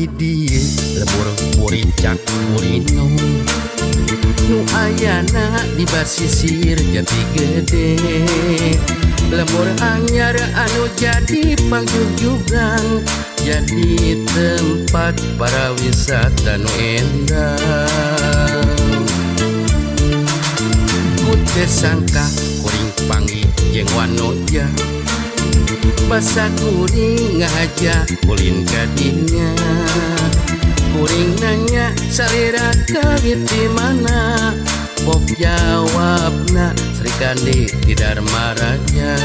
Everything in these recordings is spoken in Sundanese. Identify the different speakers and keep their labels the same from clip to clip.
Speaker 1: Di dieu lembur muricak murinong nu ayana di basisir Jati Gede. Lembur anyar anu jadi pangjugjugan, jadi tempat para wisata nu endah. Ku teu sangka kuring panggih jeung wanoja, basa kuring ngahaja ulin ka dinya. Kuring nanya, "Salira kawit di mana?" Pok jawabna, Srikandi di Dharma Raja.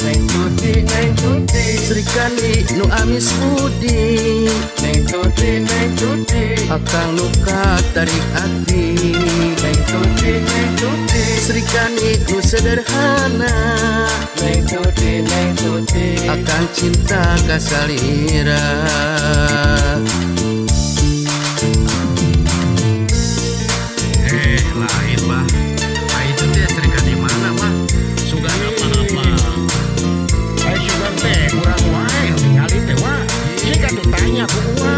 Speaker 2: Neng Tuti, Neng Tuti.
Speaker 1: Srikandi nu amis budi.
Speaker 2: Neng Tuti, Neng Tuti.
Speaker 1: Akang nu katarik hati.
Speaker 2: Neng Tuti, Neng Tuti.
Speaker 1: Srikandi nu sederhana.
Speaker 2: Neng Tuti, Neng Tuti.
Speaker 1: Akang cinta ka salira.
Speaker 3: Eh, lain, Bah. Ah, itu teh Srikandi mana, Bah? Sugan apa-apa.
Speaker 2: Eh, sugan teh kurang wae nu ningali teh, Wa. Sika tuh tanya ku Uwa.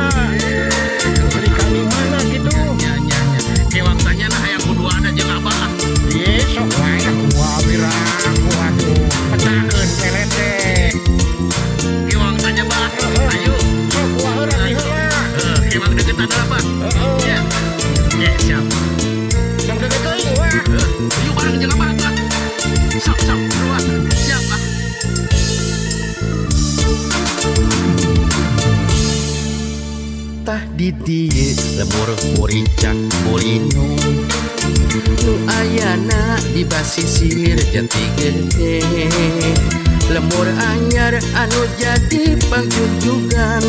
Speaker 2: Srikandi mana gitu.
Speaker 3: Ya, ya, ya. Kewang tanya nah hayang kudu ada jeung Abah.
Speaker 2: Ye, sok wae Uwa piraku atuh. Pecahkeun pelet teh.
Speaker 3: Kewang tanya, Bah. Ayo.
Speaker 2: Sok Uwa heula di heula.
Speaker 3: Eh, kewang deketan lah, Bah.
Speaker 2: Heeh.
Speaker 3: Ya. Oke, siap.
Speaker 2: Tong deket teuing, Wa.
Speaker 3: Eh, yuk bareng jeung Abah lah. Sok, sok, keluar. Siap, ah.
Speaker 1: Tah, di dieu lembur muricak murinung nu ayana di basisir Jati Gede. Lembur anyar anu jadi pangjugjugan,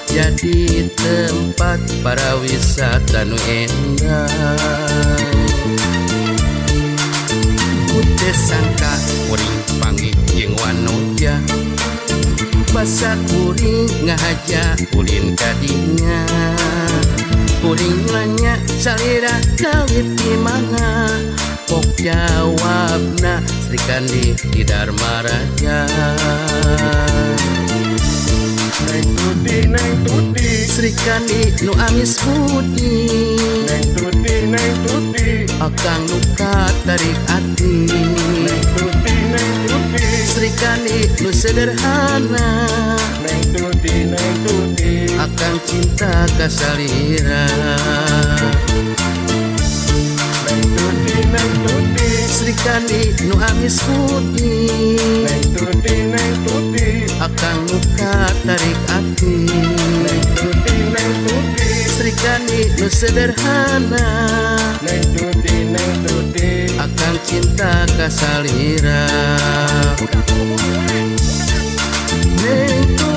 Speaker 1: jadi tempat para wisata nu endah. Ku teu sangka kuring panggih jeung wanoja, basa kuring ngahaja ulin ka dinya. Kuring nanya, "Salira kawit di mana?" Pok jawabna, Srikandi di Dharma Raja.
Speaker 2: Neng Tuti, Neng Tuti.
Speaker 1: Srikandi nu amis budi.
Speaker 2: Neng Tuti, Neng Tuti.
Speaker 1: Akang nu katarik hati.
Speaker 2: Neng Tuti, Neng Tuti.
Speaker 1: Srikandi nu sederhana.
Speaker 2: Neng Tuti, Neng Tuti.
Speaker 1: Akang cinta ka salira.
Speaker 2: Neng Tuti, Neng Tuti.
Speaker 1: Srikandi nu amis budi.
Speaker 2: Neng Tuti, Neng Tuti.
Speaker 1: Akang nu katarik hati.
Speaker 2: Neng Tuti, Neng Tuti.
Speaker 1: Srikandi nu sederhana.
Speaker 2: Neng Tuti, Neng Tuti.
Speaker 1: Akang cinta ka salira. Neng Tuti.